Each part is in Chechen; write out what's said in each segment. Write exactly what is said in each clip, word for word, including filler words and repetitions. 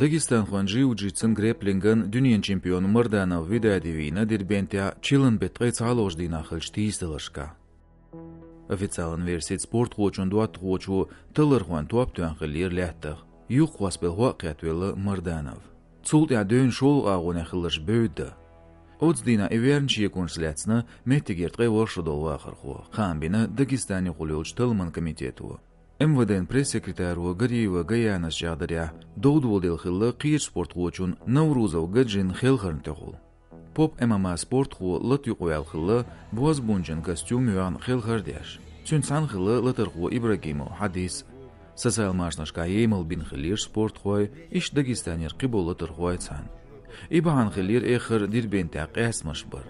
Дагестанхойн джиу-джитсун, грэпплинган дуьненан чемпион Марданов Видади вийна Дербентехь чиллан беттан ткъе цхьалгӀачу дийнахь хиллачу тийсадаларшкахь. Официалан версица, спортхочун доттагӀчо таллархойн топ тоьхна хиллера лаьттах. Юххехь хьаьвзина хьо а кхетта велла Марданов. Цул тӀаьхьа девнна шолгӀа агӀонехь хилларш бевдда. Оцу дийнахь и верна шеконаш лаьцна меттигера ткъе ворхӀ шо долу вахархо, хаам бина Дагестанехула йолчу талламан комитето. МВД-н пресс-секретаро Гариева Гаянас чӀагӀдарехь, дов доладелла хилла кхечу спортхочун Наврузов Гаджин хелхарна тӀехула. Поп-ММА спортхо лата юкъаваьлла хилла, бозбунчан костюм йоьхна хелхар а деш. Цуьнца цхьаьна хилла латархо Ибрагимов Хьадис а. Социал машанашкахь емал бина хиллера спортхой, иштта Дагестанера кхиболу латархой цхьаьна. И бахьана хиллера эххар Дербентехь къаьстамаш бар.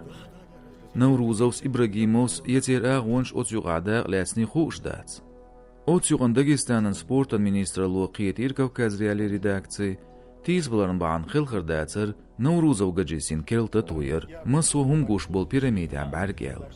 Наврузовс, Ибрагимовс я церан агӀонаш оцу юкъахь дакъа лаьцний хууш дац. Оцу юкъана Дагестанан спортан министралло кхетийра Кавказ.Реалии редакци, тийсабаларна бахьана хелхар дацара Наврузов Гаджис йина керла тату яр, массо а хӀума гуш болу пирамидехь бӀаьрг аьлла.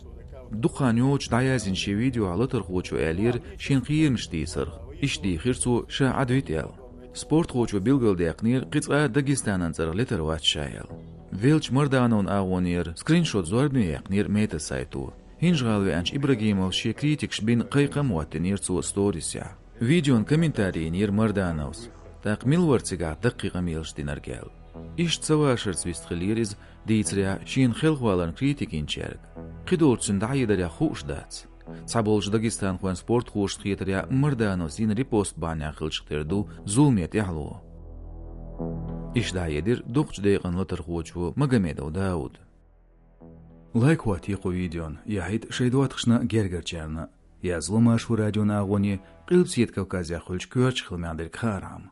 Дукха хан йоццуш дӀаяздина шен видеохь латархочо аьллера шен кхерамаш тийсарх, иштта дийхира цо, ша Ӏад вита аьлла. Спортхочо билгалдаьккхинера, кхин цкъа а Дагестанан цӀарах летар вац ша аьлла. Веллачу Мардановн агӀонера скриншот зорбане яьккхинера Мета сайто. ХӀинжа-ГӀала веанчу Ибрагимовс шен критикаш бина кхайкхам а хӀоттийнера цо сторисехь. Видеон комментарий йинера Мардановс. ТӀаккха мила вара цигахь даккхий къамелаш динарг аьлла. Иштта ца вашарца вист хиллера иза, дийцарехь, шена хелхаваларна критика йинчаьрга. Кхидолчу цуьнан дӀахьедарехь хууш дац. Цхьаболчу дагестанхойн спортхошна хетарехь, Мардановс йина репост бахьанехь хиллачух тера ду зуламе тӀаьхьало. Иштта дӀахьедира дукхачу декъан латархочо Магомедов Дауда. Лайк хӀоттае кху видеона, яхьийта шайн доттагӀашна, гергарчарна. Язло Маршо радион агӀоне, Къилбаседа Кавказехь хуьлучу коьртачу хиламех дерг хаархьама.